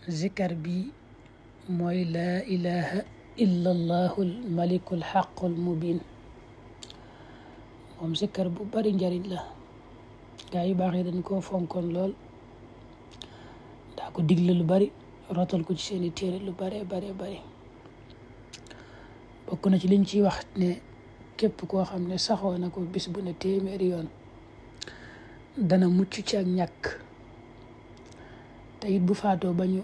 zikar bi mooy laa ilaha illa allahul malikul xaqul mubin. moom zikar bu bari njariñ la. gaa yu baax yi dañ koo fonkoon lool, daa ko digle lu bari, rotal ko ci seeni téere lu bare bari. bokk na ci liñ ciy wax ne képp koo xam ne saxoo na ko bis bu ne téeméeri yoon dana mucc ci ak ñàkk, te it bu faatoo ba ñu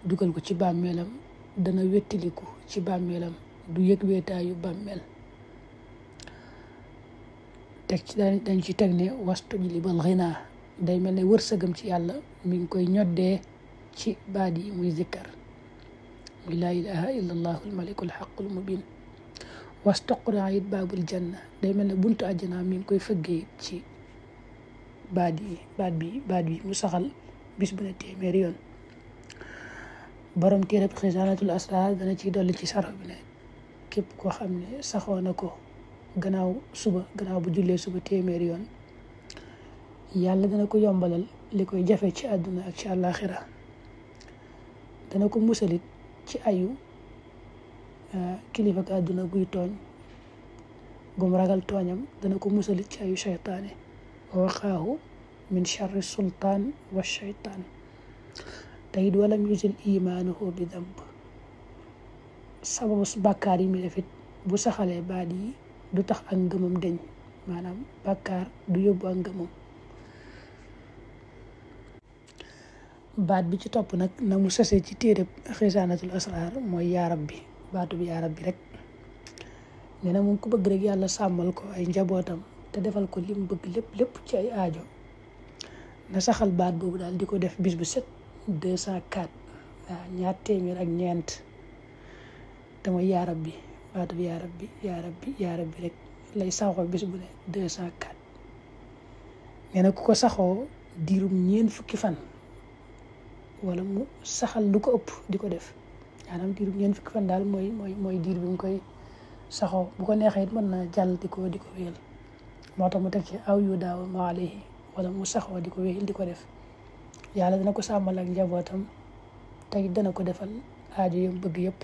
dugal ko ci bàmmeelam dana wettiliku ci bàmmeelam, du yëg weetaayu bàmmeel. teg ci dañ ci teg ne wastajlibal ghina, day mel ne wërsëgam ci yàlla mi ngi koy ñoddee ci baat yi muy zikkar, muy laa ilaha illa allahul malikul xaqul mubin. wastaqra it baabul janna, day mel ne buntu àjjana mi ngi koy fëggee it ci baat bi mu saxal bis bu ne téeméeri yoon. borom téereb xisaanatul asraar dana ciy dolli ci sarx bi ne képp koo xam ne saxoo na ko gannaaw bu jullee suba téeméeri yoon, yàlla dana ko yombalal li koy jafe ci àdduna ak ci àllaaxira. dana ko musalit ci ayu kilifa ak àdduna guy tooñ, gum ragal tooñam, dana ko musalit ci ayu shaytaane. wa waqaahu min charri sultaan wa shaytaan. te it walam yusil imaanuhu bi damb, sababu bàkkaar yi mi defit bu saxalee baat yi du tax ak ngëmam deñ, maanaam bàkkaar du yóbbu ak ngëmam. baat bi ci topp nag na mu sësee ci téereb xisaanatul asraar mooy yaa rabbi, baatu bi yaa rabbi rek. nee na moom ku bëgg rek yàlla sàmmal ko ay njabootam te defal ko lim bëgg lépp ci ay aajo, na saxal baat boobu daal di ko def bis bu set 204, waaw 204 te mooy yaa rabbi, baatu bi yaa rabbi rek lay saxoo bis bu ne 204. nee na ku ko saxoo diirum 4 fukki fan wala mu saxal lu ko ëpp di ko def, maanaam diirum 4 fukki fan daal mooy diir bi mu koy saxoo. bu ko neexee it mën na jàll di ko wéyal, moo tax mu teg ci aw yu daaw ma alayhi, wala mu saxoo di ko wéyal di ko def. yàlla dana ko sàmmal ak njabootam, tey dana ko defal aajo yam bëgg yëpp.